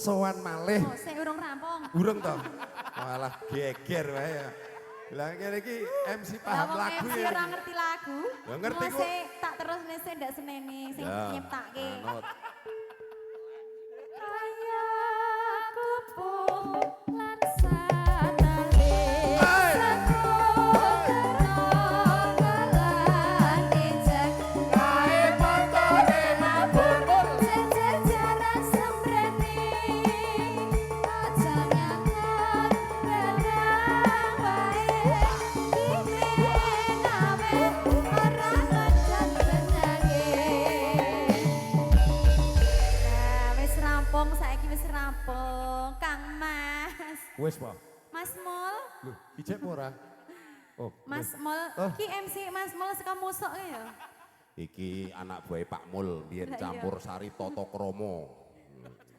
Sowan malih. Oh, sik urung rampung. Urung to? Malah geger wae ya. Lah ngene iki MC paham Lah, wong lagu MC ya. Ora ngerti lagu. Ya ngerti Mau kok. sik tak terus sik ndak seneni sing Ya, nyiptake. Manut. Kaya kupu lan satale. Hey! Lan ejek. Kae motore mabur. Jejer jaran sembrene. Aja ngangkat barang wae. Dimenawe ora ngedot benange. Nah, wis rampung, saiki wis rampung. Kang Mas. Wis, Pak. Mas Mul, Lho, ijek apa ora? Oh, Mas wis. Mul, Oh. ki MC Mas Mul saka musuk ya. Iki anak buah Pak Mul biyen Lah iya. Campur sari Toto Kromo.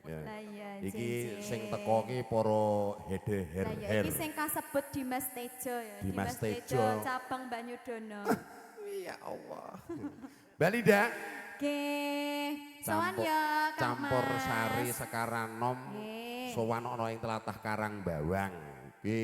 Ya. Lah iya, Iki Jeng, sing jeng. teko ki para hede her Lah iya, her. iki sing kasebut Dimas Tejo ya. Dimas Tejo. Cabang Banyudono. Ya Allah. Balida. Nggih, sowan ya Kang Campur Mas. Sari Sekaranom. Nggih. Sowan ana ing tlatah Karang Bawang. Iki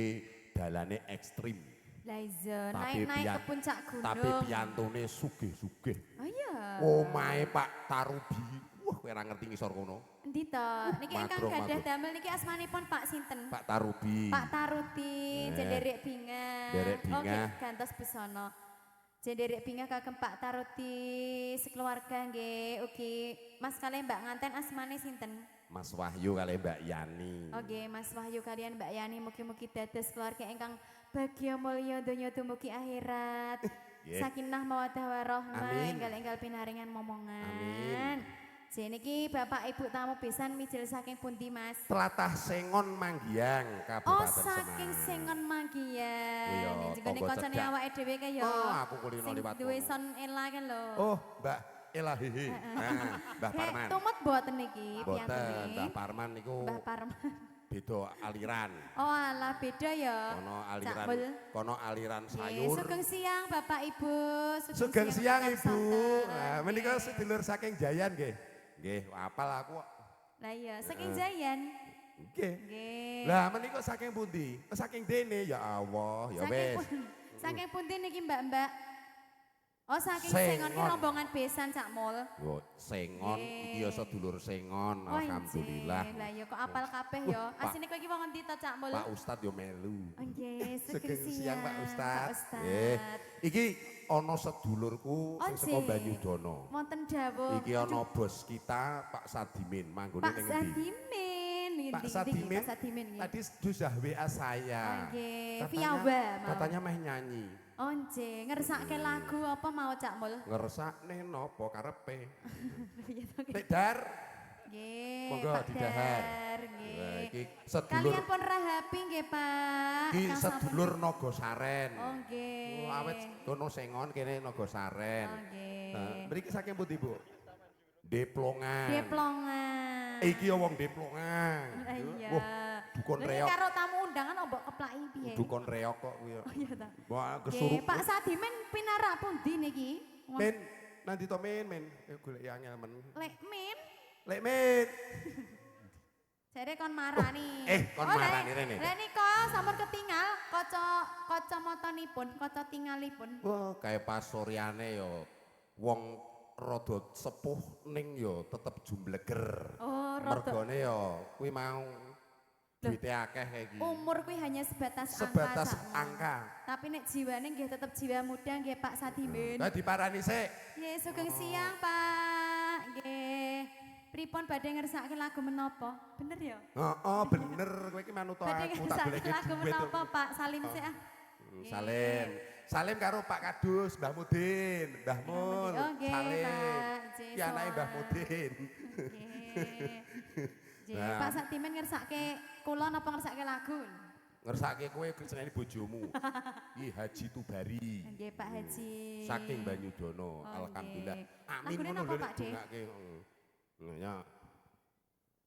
dalane ekstrim. Lah iya, Tapi naik-naik ke puncak gunung. Tapi piyantune sugih-sugih. Oh iya. Omahe Pak Tarubi. Wah, kowe ora ngerti ngisor kono. Endi to? Niki ingkang Magrong, gadah magrong. damel niki asmanipun Pak sinten? Pak Tarubi. Pak Taruti, Eh. jenderek bingah. Nderek Oh, bingah. nggih, gantos busana. Jenderek bingah kagem Pak Taruti sekeluarga nggih. Ugi Mas kalih Mbak nganten asmane sinten? Mas Wahyu kalih Mbak Yani. Oke, Mas Wahyu kalian Mbak Yani mugi-mugi dados keluarga ingkang bagya mulya donya dumugi akhirat. Nggih. Sakinah mawaddah warahmah, Amin. enggal-enggal pinaringan momongan. Amin. Jene iki Bapak Ibu tamu pisan mijil saking pundi, Mas? Tlatah Sengon Manggiang, Oh, Kabupaten saking Semarang. Sengon Manggiang. Iya, Jenenge tonggo kancane cedhak. awake dhewe kae ya. Oh, aku kulino Sing liwat duwe kono. son Ella kan lho. Oh, Mbak Ella Hehe. Nah, Mbah Heh, Parman. Tumut mboten niki Mboten, piyantune? Mbah Parman niku Mbah Parman. Beda aliran. Oh alah, beda ya. Kono aliran, Cak Mul. Kono aliran Nggih, sayur. sugeng siang, Bapak Ibu. Sugeng siang, Kang Ibu. Sonten. Nah, menika Nggih. sedulur saking Jayan nggih. Nggih, apal aku kok. Lah iya, saking Jayan. Nggih. Nggih. Lah menika saking pundi? Oh, saking dene ya Allah, ya Saking wis. Saking pundi niki, Mbak-mbak? Oh, saking Sengon ki Sengon. rombongan besan, Cak Mul. Yo Sengon iki ya sedulur Sengon, Oh, alhamdulillah. injih. Lah iya kok apal kabeh ya. Pak. Asine kowe iki wong endi to, Cak Mul? Pak Ustad yo melu. Oh, nggih, Sugeng siang, Pak Ustad. Pak Ustad. Nggih. Iki ana sedulurku Oh, sing saka nggih. Banyudono. Wonten dawuh. Iki ana bos kita Pak Sadimin manggone Pak ning endi? Sadimin. Ngendi, Pak ngendi, Sadimin, Pak Sadimin nggih. tadi sudah WA saya. Oh, nggih. Katanya, Via WA mau. katanya meh nyanyi. Oh nggih, ngersake lagu apa mau, Cak Mul? Ngersakne napa karepe? Piye to, nggih? Nek Dar, Nggih, monggo Pak didahar. Dar, nggih. Lah iki sedulur Kalian pun rahapi nggih, Pak. Iki Kang sampun- sedulur Nogosaren. Oh nggih. Oh, awet kono Sengon kene Nogosaren. Oh nggih. Nah, mriki saking pundi, Bu? Deplongan. Deplongan. Iki ya wong Deplongan. Lah iya. Wah, dukun Lha iki reok. karo tamu undangan mbok keplaki piye? Dukun reok kok kuwi. Oh iya ta. Wah, Nggih, kesurup. Pak Sadimin pinarak pundi niki? Wah, Men, nanti to men, men. Golek angel men. Lek Min, Lek men. Jare kon marani. Eh, kon Oh, marani rene. Lah nika sampun ketinggal kaca kacamatanipun, kaca tingalipun. Wah, kayak pas soryane yo wong rada sepuh ning yo tetep jumbleger. Oh, rada. Mergone yo kuwi mau duwite akeh kayak iki. Umur kuwi hanya sebatas, Sebatas angka. Cak. Angka. Tapi nek jiwane nggih tetep jiwa muda nggih, Pak Sadimin. Lah diparani sik. Nggih, sugeng siang, Pak. Nggih. Pripun badhe ngersakake lagu menapa? Bener ya? Heeh, bener kowe iki manut Badhe aku tak ngersakake goleki lagu duit. menapa, Pak? Salim sik ah. Salim. Salim karo Pak Kadus, Mbah Mudin, Mbah Mul. Oh, nggih, Salim. Pak. Nggih, Ki anake Mbah sowan. Mudin. Nggih. Nggih, Nah. Pak Sadimin ngersake kula napa ngersake lagu? Ngersake kowe seneni bojomu. Ki Haji Tubari. Nggih, Pak Haji. Saking Banyudono, Oh, alhamdulillah. nggih. Amin Lagune ngono napa, lho Pak De? dongake. Heeh. Nah, ya.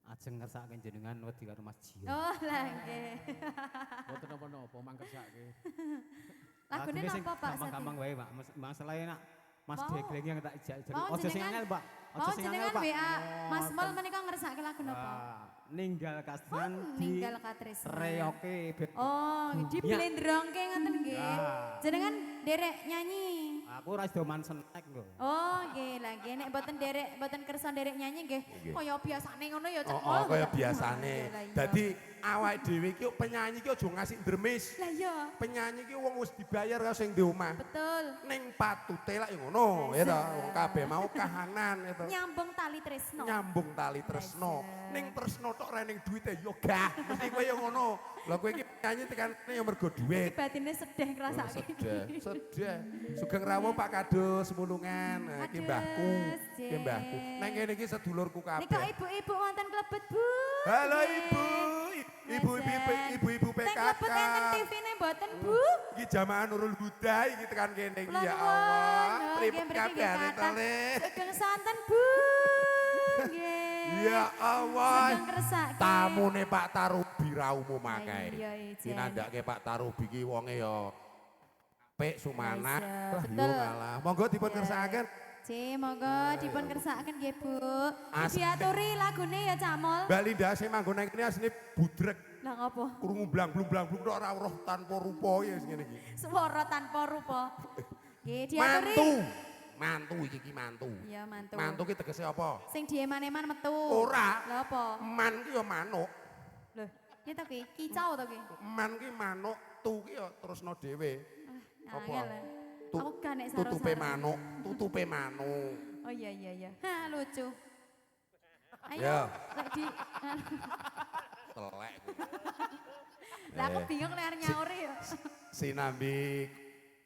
Ajeng ngersake jenengan wedi karo Mas Jiyo. Oh, lah nggih. Mboten napa-napa mangkersake. Lagune Lagune sing napa, Pak gampang-gampang Sadimin? wae, Pak. Masalahe nak Mas Mau. Degleng yang tak ijak. Mau Ojo sing jenengan- angel, Pak. Ojo Mau sing angel, jenengan Pak. WA Mas Mul Ngoten. menika ngersake lagu napa? Wah, Ninggal katresnan Oh, di ninggal katresnan. Reyoke ben Oh, Dunia. diblendrongke ngoten nggih. Ya. Jenengan derek nyanyi. Aku ora sido man senek lho. Oh, nggih, lah nggih nek mboten derek mboten kersa derek nyanyi nggih kaya biasane ngono ya Cak. Oh, oh kaya biasane. Lah iya. Dadi awake dhewe iki penyanyi iki aja ngasih ndremis. Lah iya, Penyanyi iki wong wis dibayar karo sing di omah. betul. Ning patute lak ya ngono, ya ta. Wong kabeh mau kahanan ya ta. Nyambung tali tresno. Nyambung tali tresno. Ning tresno tok ra ning duwite ya gah. Mesti kowe ya ngono. Lah kowe iki penyanyi tekan ya mergo duit. Iki batine sedih ngrasake. Sedih, sedih. Sugeng rawuh Pak Kadus Mulungan. Nah, iki mbahku, iki mbahku. Nang kene iki sedulurku Nika kabeh. ibu-ibu wonten klebet, Bu. Halo Nggih. ibu, ibu-ibu ibu-ibu Teng PKK. klebet enten TV-ne mboten, Bu? Iki jamaah Nurul Huda iki tekan kene iki Kula ya nuwun. Allah. Oh, Pripun nggih, mriki nggih kabare to kathah. Le? Sugeng sonten, Bu. Nggih. Ya Allah. Sugeng kersake. Tamune Pak Tarubi ra umum akeh. Iya, ijen. Dinandhake Pak Tarubi ki wonge ya apik sumanah. Iya, Lah yo betul. ngalah. Monggo dipun kersakaken. C, monggo dipun kersakaken nggih, Bu. Asik. Diaturi lagune ya, Cak Mol. Mbak Linda sing manggon nang kene asline budrek. Lah ngopo? Krungu blang blung blang blung tok ora roh tanpa rupa ya sing ngene iki. Swara tanpa rupa. Nggih, diaturi. Mantu. Mantu iki ki mantu. Iya, mantu. Mantu ki tegese apa? Sing dieman-eman metu. Ora. Lah apa? Man ki ya manuk. Loh, piye to ki? Kicau to ki? Man ki manuk, tu ki ya terusno dhewe. Apa? Angel. Aku gak nek saro-saro. Tutupe manuk, tutupe manuk. Oh iya iya iya. Ha, lucu. Ayo, Ya. lek di Telek. Lah aku bingung lek arep nyauri ya. Sinambi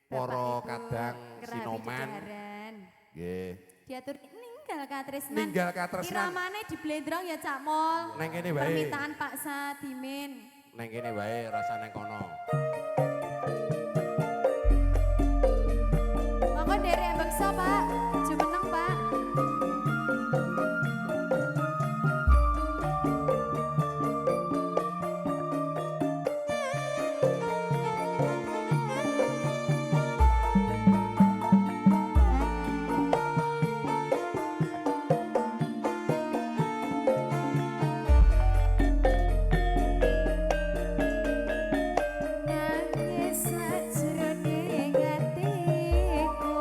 Bapak, para Ibu, kadang Kerabi sinoman. Jejaran. Nggih. Diatur ninggal katresnan. Ninggal katresnan. Iramane diblendrong ya Cak Mol. Neng kene wae. Permintaan Pak Sadimin. Neng kene wae rasa neng kono. Monggo nderek beksa Pak. Jumeneng Pak. Nangis sajroning atiku.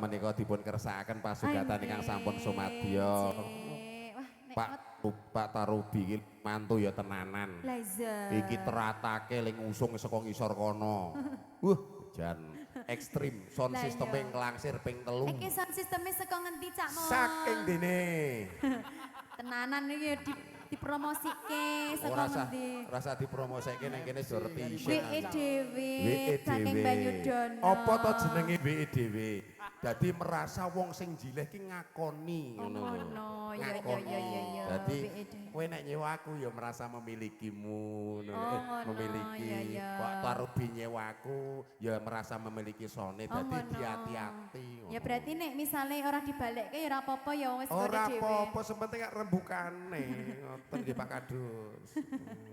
menika dipun kersakaken pasugatan ingkang sampun sumadya. Wah, nek Pak Pak Tarubi iki mantu ya tenanan. Lah iya. Iki teratake ling usung saka ngisor kono. Wah, jan ekstrim sound Lah systeme iya. nglangsir ping 3. Iki sound systeme saka ngendi, Cak Mon? Saking dene. Tenanan iki ya dipromosike saka Ora usah ngendi? rasa dipromoseke nang kene do reti isin. WE dhewe WE saking dhewe. Banyudono. Apa to jenenge WE dhewe? Dadi merasa wong sing jileh ki ngakoni Oh, ngono lho. ngono. Ya ya Ngakoni. ya ya ya. Dadi WE dhewe. kowe nek nyewa aku ya merasa memilikimu ngono. Oh, ngono. Memiliki. Ya, ya. Kok Tarubi nyewa aku ya merasa memiliki sone. Oh, Dadi ngono. diati-ati Ya ngono. berarti nek misale ora dibalekke ya ora apa-apa ya wis Ora gone dhewe. apa-apa, sepenting gak rembukane. Ngoten nggih Pak Kadus.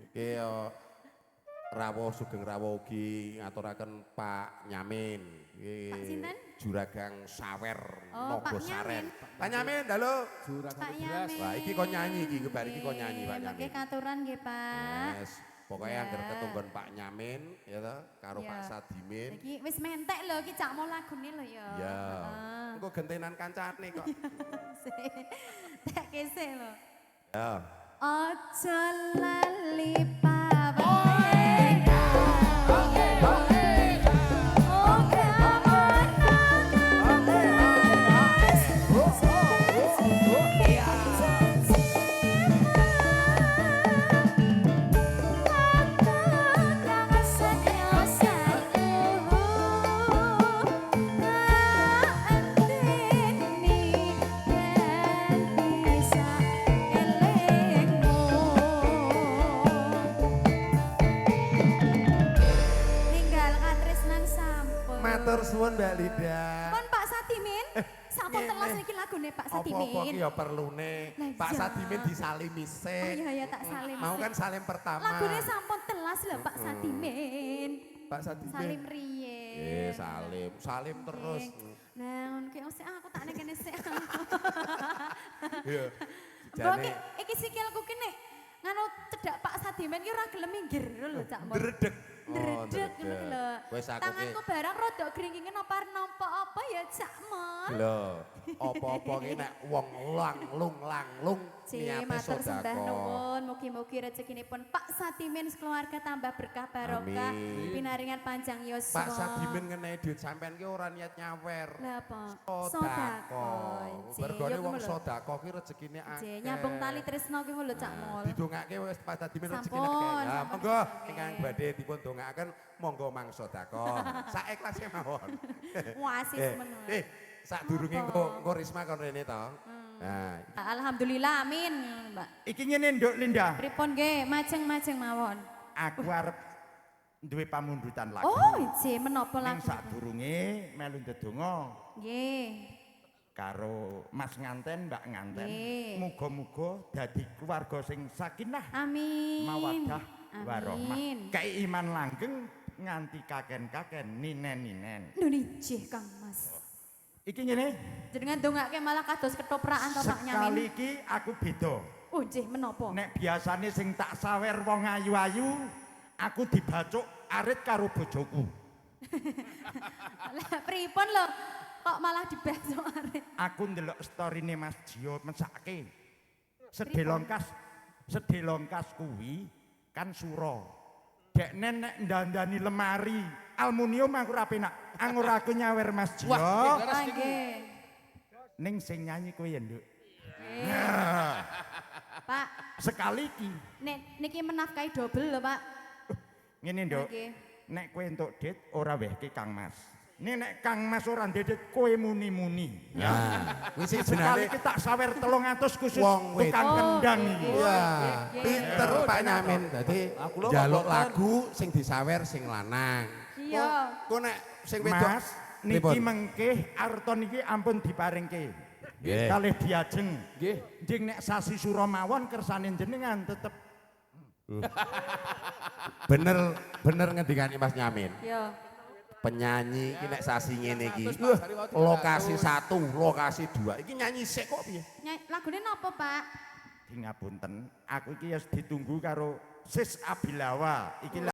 Iki yo rawuh sugeng rawuh ugi ngaturaken Pak Nyamin. Nggih. Pak sinten? Juragang Sawer Oh, Pak Nogosaren. Nyamin. Pak Nyamin dalu. Juragan Pak beras. Yamin. Wah, iki kon nyanyi iki, bar iki kon nyanyi Pak Nggih, Nyamin. katuran nggih, Pak. Yes. Pokoknya Ya. angger ketunggon Pak Nyamin ya toh karo Ya. Pak Sadimin. Iki wis mentek lho iki Cak Mo lagune lho ya. Ya. Heeh. Engko gentenan kancane kok. Sik. Tak kesek lho. Ya. Aja lali pawene. Oke, Ninggal katresnan sampun. Matur suwun Mbak Lida. Pun Pak Sadimin, sampun ngene. telas niki lagune Pak Apa-apa Sadimin. ki ya perlune. Lah Pak iya. Sadimin disalimi sik. Oh iya ya tak salim. Mau sik. kan salim pertama. Lagune sampun telas lho Pak Sadimin. Pak Sadimin. Salim riyen. Salim, salim terus. Nah, ngono ki sik aku tak ning kene sik. Iya. Mbok Jane iki sikilku ki nek nganu cedak Pak Sadimin ki ora gelem minggir lho Cak Mon. ndredeg. Oh, Ndredeg ngono ki lho. Wis aku ki Tanganku barang rodok gringgingen apa nampa apa ya Cak Mon. lho, apa-apa ki nek wong langlung langlung C, niate matur sembah sedekah. nuwun, mugi-mugi rezekinipun Pak Sadimin sekeluarga tambah berkah barokah, Amin. pinaringan panjang yuswa. Pak Sadimin ngenehi duit sampean ki ora niat nyawer. Lah apa? Sedekah. C, Mergone ya wong kuwi lho. sedekah ki rezekine C, akeh. nyambung tali tresno kuwi lho Cak Mul. Didongake wis Pak Sadimin rezekine Sampun, akeh. Ya, sampun monggo didongake. ingkang badhe dipun dongaaken monggo mang sedekah. Saekhlase mawon. Wasis Eh, men. Sadurunge Apa? engko engko Risma kon rene to. Nah, Alhamdulillah amin, Mbak. Iki ngene Nduk Linda, Pripun nggih, majeng-majeng mawon. aku arep duwe pamundutan lagu. Oh, ije menapa Ning lagu? sadurunge melu ndedonga Nggih. karo Mas Nganten, Mbak Nganten. Nggih. Muga-muga dadi keluarga sing sakinah, Amin. mawaddah, warahmah. Amin. Kei iman langgeng nganti kaken-kaken ninen-ninen. Nun ijih Kang Mas. Iki ngene, Jenengan dongake malah kados ketoprakan to Pak sekali Nyamin. iki aku beda. Oh, nggih menapa? Nek biasane sing tak sawer wong ayu-ayu, aku dibacuk arit karo bojoku. Lah pripun lho? Kok malah dibacok arek? Aku ndelok storine Mas Jio mesake. Sedelongkas, sedelongkas kuwi kan sura. Dekne nek ndandani lemari aluminium aku ora penak. Anggur aku nyawer Mas Jio. Wah, nggih, leres Ah, niku. nggih. Ning sing nyanyi kowe ya, Nduk. Pak, Sekali iki nek niki menafkahi dobel lho, Pak. ngene, Nduk. Nggih. Nek kowe entuk dit ora wehke Kang Mas. Nek nek Kang Mas ora ndek dit kowe muni-muni. Nah, kuwi sing Sekali jenenge iki tak sawer 300 khusus Wong tukang wedok. kendang iki. Iya, pinter Pak Nyamin. Dadi Aku lho njaluk kok lagu sing disawer sing lanang. Iya. Kok nek sing wedok Mas, niki Pripun? mengkeh arta niki ampun diparingke. Nggih. Kalih diajeng. Nggih. Njing nek sasi sura mawon kersane jenengan tetep Bener bener ngendikane Mas Nyamin. Yo. Penyanyi iki nek sasi ngene iki. 300, Pak. Sari wau 300. Lokasi 1, lokasi 2. Iki nyanyi sik kok piye? Lagune napa, Pak? di ngapunten. Aku iki wis ditunggu karo Sis Abilawa. Iki